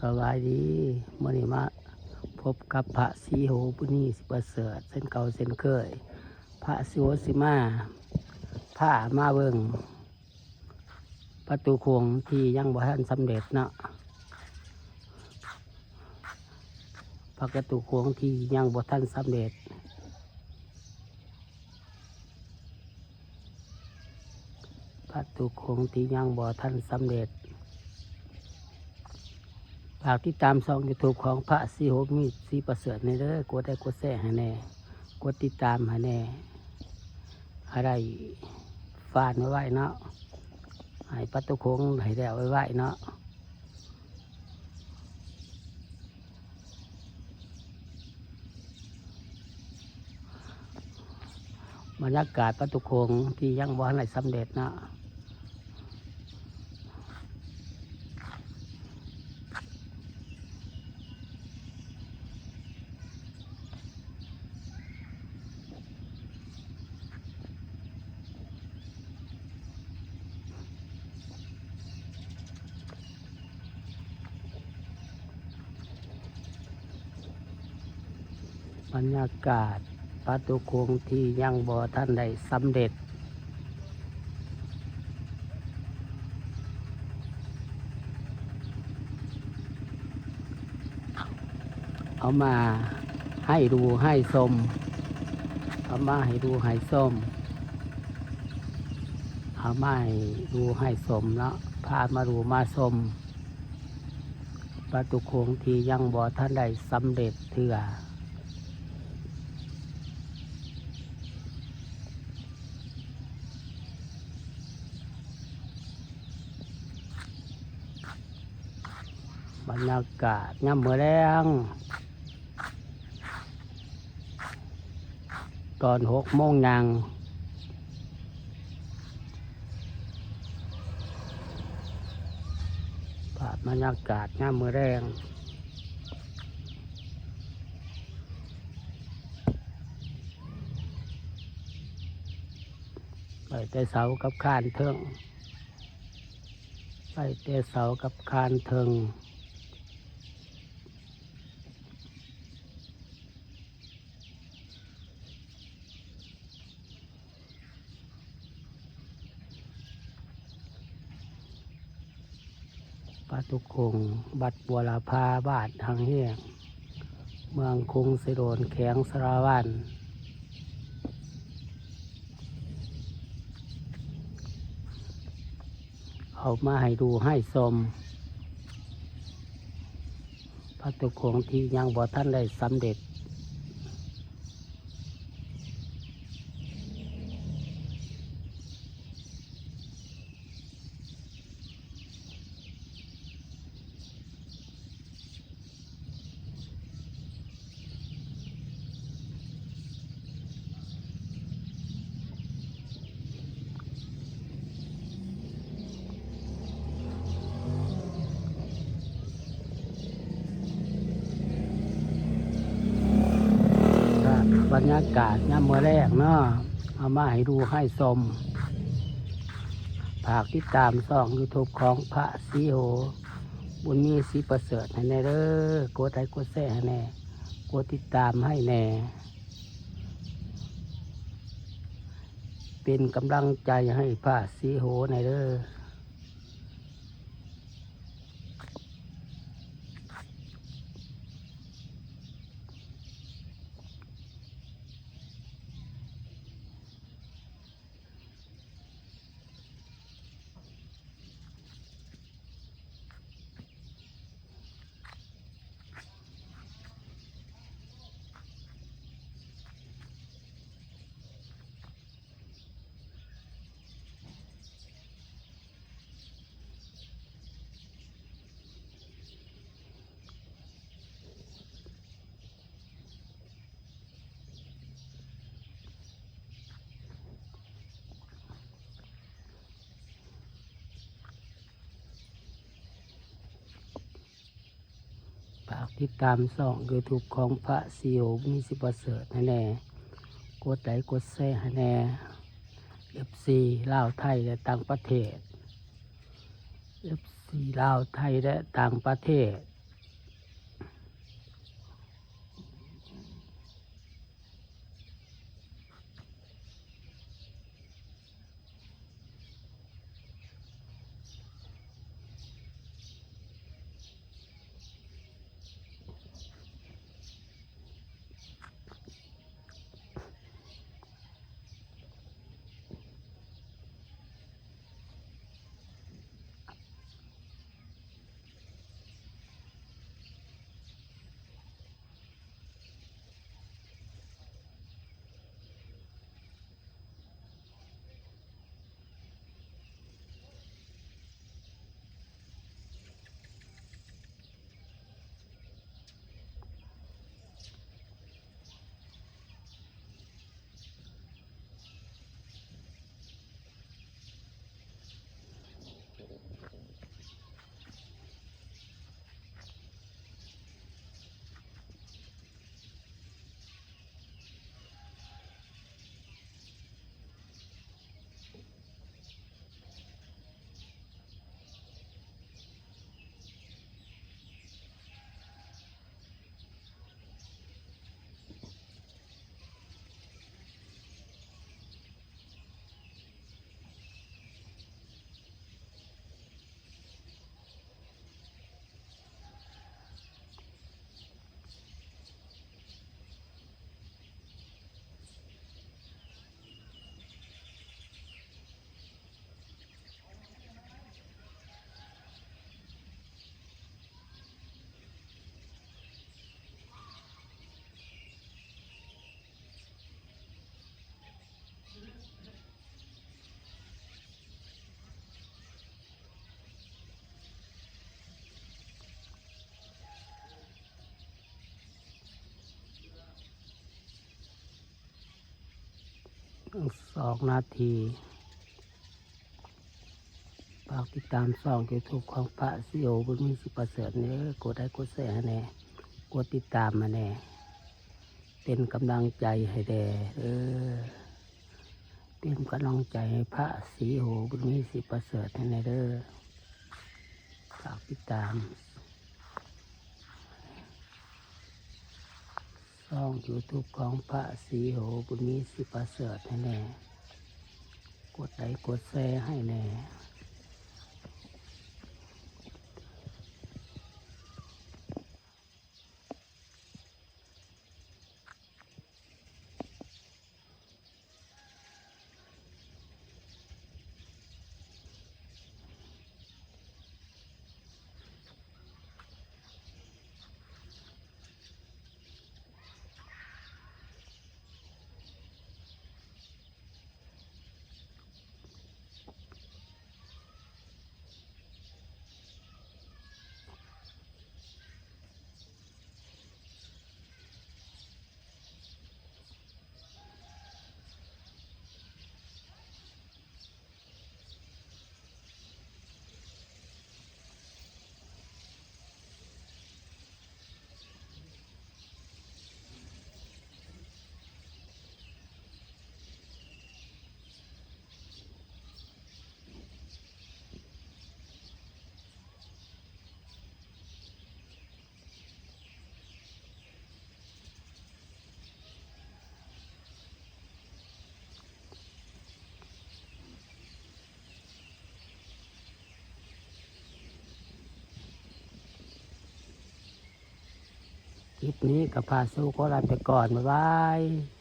ສະບາຍດີ ມື້ນີ້ມາພົບກັບພະສີໂຫ ບຸນມີ ສີປະເສີດ ເຊັ່ນເກົ່າເຊັ່ນເຄີຍ. ພະສີໂຫຊິມາ ພາມາເບິ່ງປະຕູໂຂງທີ່ຍັງບໍ່ທັນສຳເລັດເນາະ, ປະຕູໂຂງທີ່ຍັງບໍ່ທັນສຳເລັດ. ປະຕູໂຂງທີ່ຍັງບໍ່ທັນສຳເລັດ. ຝາກຕິດຕາມຊ່ອງຢູທູບຂອງພະສີໂຫ ບຸນມີ ສີປະເສີດແດ່ເດີ, ກົດໄລກົດແຊໃຫ້ແດ່, ກົດຕິດຕາມໃຫ້ແດ່, ໃຫ້ໄດ້ຟານໄວໆເນາະ, ໃຫ້ປະຕູໂຂງໃຫ້ແລ້ວໄວໆເນາະ. ບັນຍາກາດປະຕູໂຂງທີ່ຍັງບໍ່ທັນໄດ້ສຳເລັດເນາະ. ບັນຍາກາດປະຕູໂຂງທີ່ຍັງບໍ່ທັນໄດ້ສຳເລັດ. ເອົາມາໃຫ້ດູໃຫ້ຊົມ, ເອົາມາໃຫ້ດູໃຫ້ຊົມ, ເອົາມາໃຫ້ດູໃຫ້ຊົມເນາະ, ພາມາດູມາຊົມປະຕູໂຂງທີ່ຍັງບໍ່ທັນໄດ້ສຳເລັດເທື່ອ. ບັນຍາກາດຍາມມື້ແລງ ຕອນຫົກໂມງຍ່າງ, ພາບບັນຍາກາດຍາມມື້ແລງ. ໄດ້ແຕ່ເສົາກັບຄານເທິງ, ໄດ້ແຕ່ເສົາກັບຄານເທິງ. ປະຕູໂຂງ ວັດບົວລະພາ ບ້ານຮັງແຮງ ເມືອງຄົງໄຊໂດນ ແຂວງສາລະວັນ. ເອົາມາໃຫ້ດູໃຫ້ຊົມ ປະຕູໂຂງທີ່ຍັງບໍ່ທັນໄດ້ສຳເລັດ. ບັນຍາກາດຍາມມື້ແລງເນາະ ເອົາມາໃຫ້ດູໃຫ້ຊົມ. ຝາກຕິດຕາມຊ່ອງຢູທູບຂອງພະສີໂຫ ບຸນມີ ສີປະເສີດໃຫ້ແດ່ເດີ, ກົດໄລກົດແຊໃຫ້ແດ່, ກົດຕິດຕາມໃຫ້ແດ່. ເປັນກຳລັງໃຈໃຫ້ພະສີໂຫແດ່ເດີ. ຝາກຕິດຕາມຊ່ອງຢູທູບຂອງພະສີໂຫ ບຸນມີ ສີປະເສີດໃຫ້ແດ່, ກົດໄລກົດແຊໃຫ້ແດ່. ເອັຟຊີ ລາວ ໄທ ແລະ ຕ່າງປະເທດ, ເອັຟຊີ ລາວ ໄທ ແລະ ຕ່າງປະເທດ. ສອງນາທີ. ຝາກຕິດຕາມຊ່ອງຢູທູບຂອງພະສີໂອ ບຸນມີ ສີປະເສີດເດີ. ກົດໄລກົດແຊໃຫ້ແດ່ ກົດຕິດຕາມໃຫ້ແດ່ ເປັນກຳລັງໃຈໃຫ້ແດ່ເດີ. ເປັນກຳລັງໃຈໃຫ້ພະສີໂອ ບຸນມີ ສີປະເສີດໃຫ້ແດ່ເດີ. ຝາກຕິດຕາມ ຊ່ອງຢູທູບຂອງພະສີໂອ ບຸນມີ ສີປະເສີດໃຫ້ແດ່ ກົດໄລກົດແຊໃຫ້ແດ່. ຄລິບນີ້ກໍພາສູ່ຂໍລາໄປກ່ອນ ບາຍບາຍ.